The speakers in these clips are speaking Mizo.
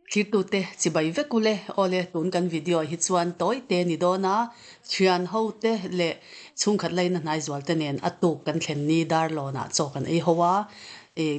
Thirtute chibai vek ule awle tun kan video hi chuan tawi te ni dawn a, thian ho te leh chhungkhat laina hnai zual te nen a tuk kan thlen ni Darlawnah chaw kan ei ho a,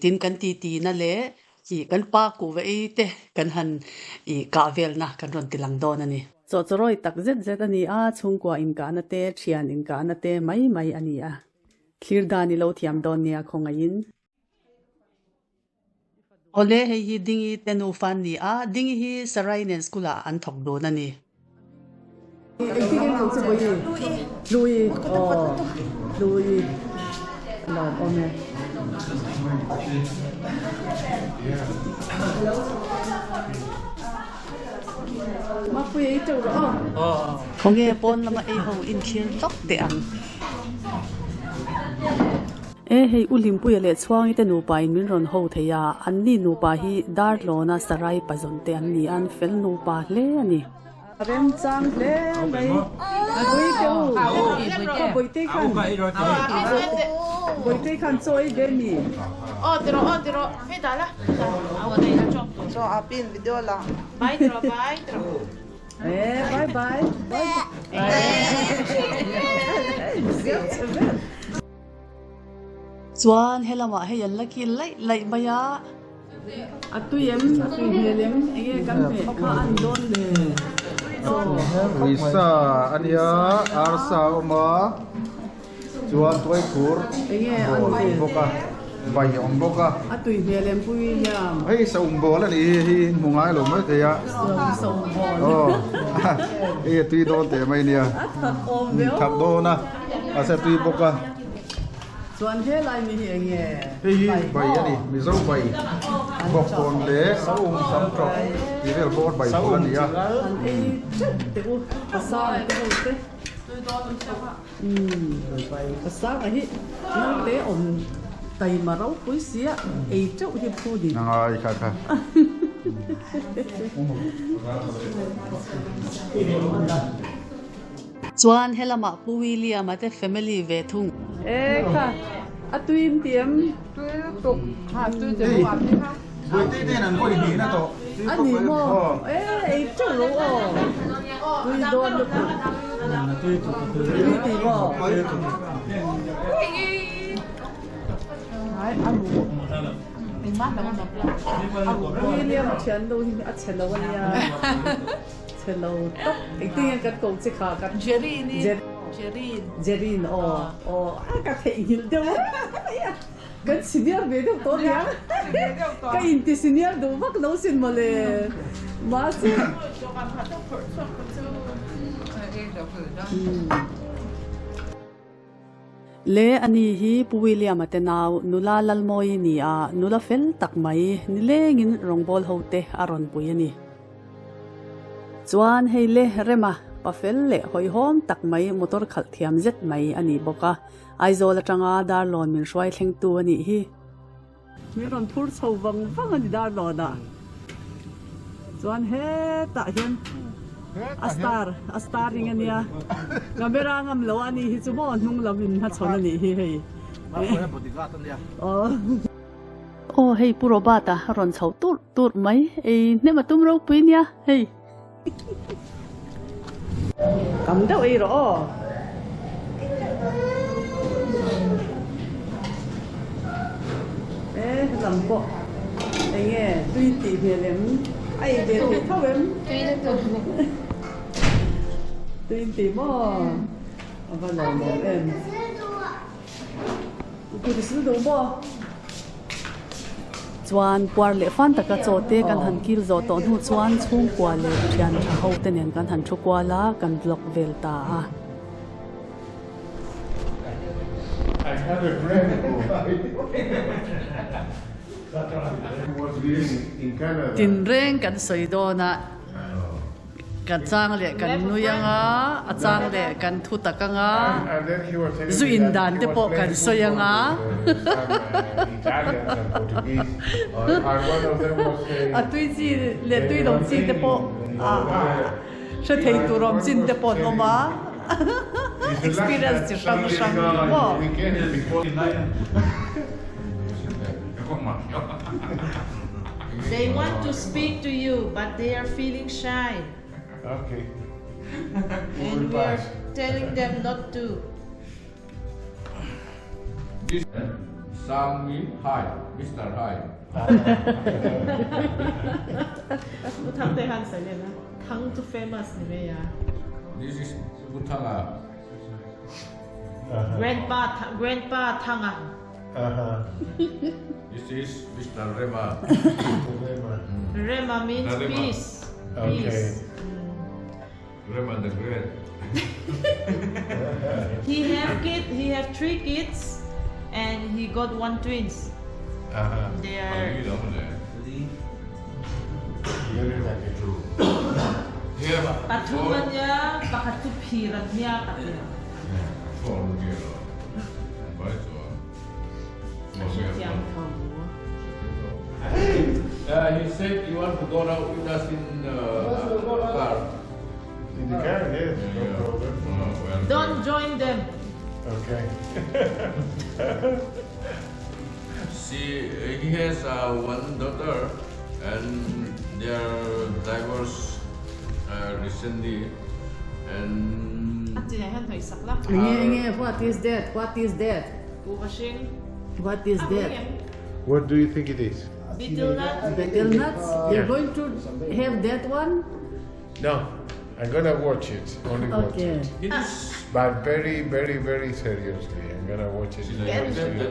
tin kan titi na leh ih kan pa kuhva ei te kan han ih kah velna kan rawn ti lang dawn a ni. Chaw chawrawi tak zet zet a ni a, chhungkua inkahna te, thian inkahna te mai mai a ni a, thlir dan i lo thiam dawn nia khawngaihin. Awle, hei hi Dingi te nufa an ni a, Dingi hi Sarai nen school ah an thawk dun a ni. Engtin nge chu vawi? Hlui, aw Hlui a lawm awm e. Mapui ei teuh rawh aw. Khawnge pawn lama ei ho inthlir lawk teh ang. E hei U Hlimpuia leh Chhuangi te nupa in min rawn ho thei a, an ni nupa hi Darlawna Sarai pazawn te an ni a, an fel nupa hle a ni. A remchang hle mai. Bawihte u, kha Bawihte khan Bawihte khan chaw ei ve mi? Aw ti rawh, aw ti rawh, hei dah la. Chaw a pin video la. Bye ti rawh, bye ti rawh. E bye bye. Bye bye. Chuan helamah hei an la kil laih laih mai a. A tui em? A tui hmel em? Enge kan hmeh kha a ni dawn le? Chaw. Uisa a nia, arsa a awm a, chuan tuaiphur bawl a awm bawk a, bai a awm bawk a. A tui hmel em Pu William? Hei saum bawl a nih hi, hei hmu ngai lo mai thei a. Saum bawl. Aw, hei a tui dawn teh mai nia. A thak awm ve aw. Thak dawn a, a tui bawk a. Chuan helai mi hi eng nge? Hei hi bai a ni, Mizo bai bawkbawn leh saum sam tawp tih vel bawr bai pawlh a ni a. An ei teuh teh u, pasang te ho te. Umm pasang a hi naute awm taima ropui sia ei teuh hi phu ni. Nangai kha kha. Chuan helamah Pu William-a te family ve thung. E kha, a tui in ti em? Tui lutuk, ha tui te lu a pi kha. Buaitei ten an vawi hnih na tawh. A ni maw? E ei teuh lo aw. Tui dawn lutuk. Tui tuk a tui. Tui ti maw? Ai a ru. William a thian lo hi a chhe lo a nia. Chhe lo tak engtin nge kan ko che kha kan Jerin i Jerin Jerin aw aw a ka theihnghilh deuh a kan senior ve deuh tawh nia ka inti senior duh vak lo sin mawle mahse Le ani hi Pu William-a te nau nula Lalmawi ni a, nula fel tak mai nilengin rawngbâwl ho te a rawn pui a ni. Chuan hei le Rema, pa fel leh hawihhawm tak mai motor khalh thiam zet mai a ni bawk a, Aizawl atanga Darlawn min hruai thlengtu a nih hi. Min rawn phur chho vang vang a ni Darlawnah. Chuan hetah hian a star a star ring a nia. Camera ngam lo a nih hi chu maw hnung lam in hmachhawn a nih hi hei. Aw hei Pu Robert a rawn chho turh turh mai ei hnem a tum ropui nia hei. Tam deuh ei rawh aw. E helam pawh eng nge tui tih hmel em? A ei ve theih tho em? Tui lutuk. Tui tih maw? A va lawmawm em. Kut i sil duh maw? Chuan puar leh fan taka chaw te kan han kil zawh tawh hnu chuan chhungkua leh thian tha ho te nen kan han thu kual a, kan vlog vel ta a. Tinreng kan sawi dawn a. Kan chang leh kan nui ang a, a chang leh kan thu tak ang a, zu in dan te pawh kan sawi ang a. A tui chi leh tui lo chi te pawh hre thei tur awm chin te pawh an awm a, experience chi hrang hrang maw. They want to speak to you but they are feeling shy. Okay. And we are telling them not to. This Sammy Hi, Mr. Hi. Thang te han sai le na. Thang chu famous ni me ya. This is Puthanga. Grandpa Grandpa Thanga. This is Mr. Rema. Rema. Rema means Rema. peace. Okay. Peace. Rema the Great. He have kid. He have 3 kids, and he got 1 twins. They are. Very lucky. Pathumanya, pakhat chu phiran nia katia. He said you want to go out with us in car. In the car, yes, no problem. Oh, well. Don't join them. Okay. See, he has 1 daughter, and they are divorced recently. And What is that? What is that? What is that? What do you think it is? Betel nuts. Betel nuts? You're going to have that one? No, I'm gonna watch it. Only watch Okay. it. But very, very, very seriously. I'm gonna watch it. Very seriously.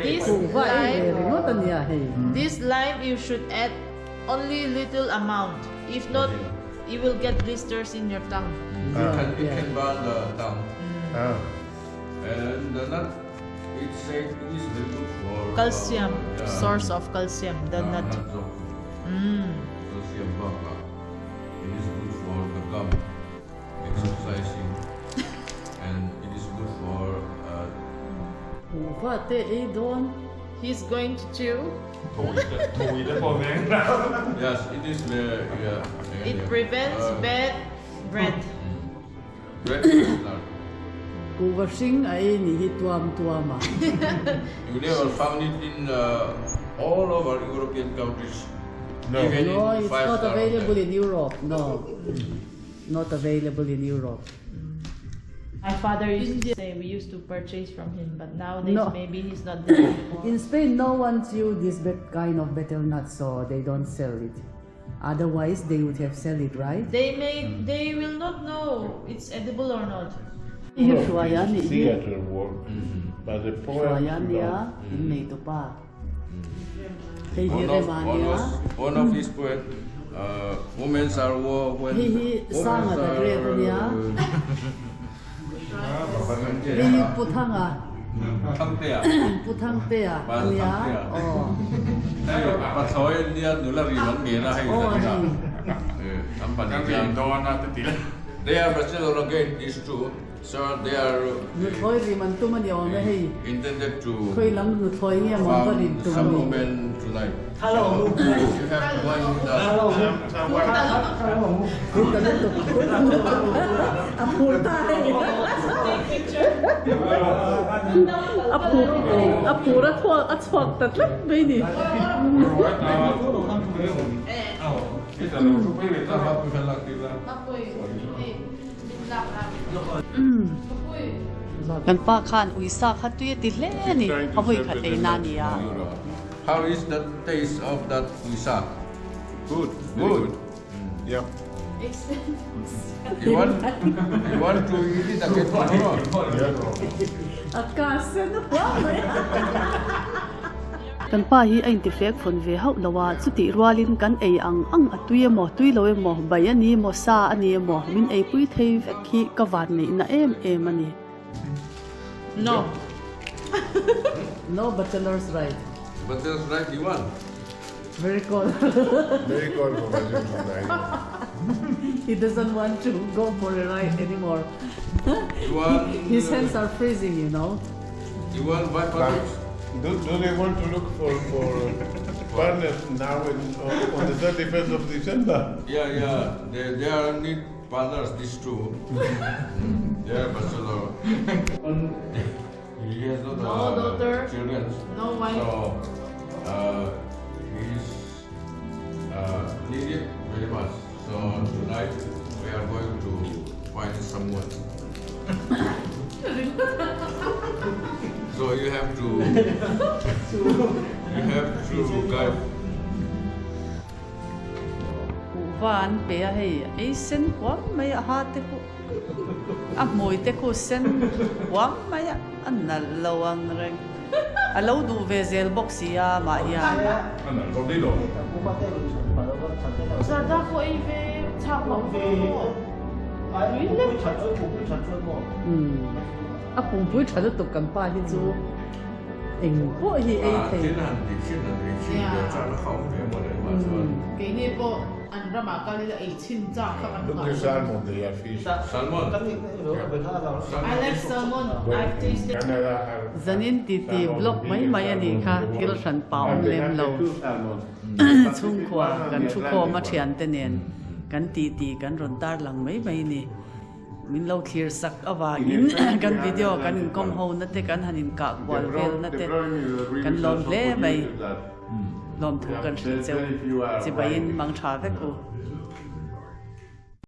This lime, this lime you should add only little amount. If not, you will get blisters in your tongue. It can burn the tongue. And the nut, it said it is very good for calcium, source of calcium, the nut. Calcium buffer. It is good for the gum, exercising, and it is good for. What they don't? He's going to chew. Yes, it is very. Yeah, It prevents bad breath. Breath. You never found it in all over European countries. No, Even no, in it's five not star available hotels. in Europe. No, not available in Europe. My father used to say we used to purchase from him, but nowadays No. maybe he's not there anymore. In Spain, no one chew this kind of betel nut, so they don't sell it. Otherwise, they would have sell it, right? They will not know it's edible or not. Theater work, but the poem. One of his poets, women are war when He sang at the grave, yeah. He putanga. Thangtea. Putangtea. Yeah. Oh. Pathoy nia nula ri man nge na hai. Oh. They are bachelor again, is true. So they are intended to found some women tonight. Hello. So you have to go with us. Kan pa khan uisa kha tui ti hle ni avoi kha te na ni a. How is the taste of that uisa? Good. Good. Yeah. You want to eat it again tomorrow? Kan pa hi ain ti fek phon ve hau lawa chuti rualin kan ei ang ang atui emaw tui lo emaw bai ani emaw sa ani emaw min ei pui thei vek hi ka van nei na em em ani. No. No bachelor's right. Bachelor's right you want? Very cold. Very cold for bachelor's right. He doesn't want to go for a ride anymore. You want, His hands are freezing, you know. You want buy products? Do they want to look for partners now on the 31st of December? Yeah, yeah. They are need partners, these two. They are bachelor. He has not No daughter. children. No wife. So uh, he's uh, needed very much. So tonight we are going to find someone. so you have to you have to guide. Kuhva an pe a hei, ei sen huam mai a ha te khu, a hmui te khu sen huam mai a, a nalh lo ang reng. A lo duh ve zel bawk si a mah hian. Zarda pawh ei ve chak loh ve maw? Tui lek. Umm a pumpui tha lutuk kan pa hi chu eng pawh hi ei thei. Keini pawh an ramah kal ila ei chhin chak kha kan nghah hlawm. Salmon. I like salmon. I've tasted. Zanin titi blog mai mai a nih kha thil hran pa awm lem lo. Chhungkua kan thu khawm a thiante nen kan titi kan rawn tarlang mai mai ni. Min lo thlir sak avangin kan video kan inkawm ho na te kan han inkah kual vel na te kan lawm hle mai. Lawmthu kan hrilh cheu. Chibaiin mang tha vek u.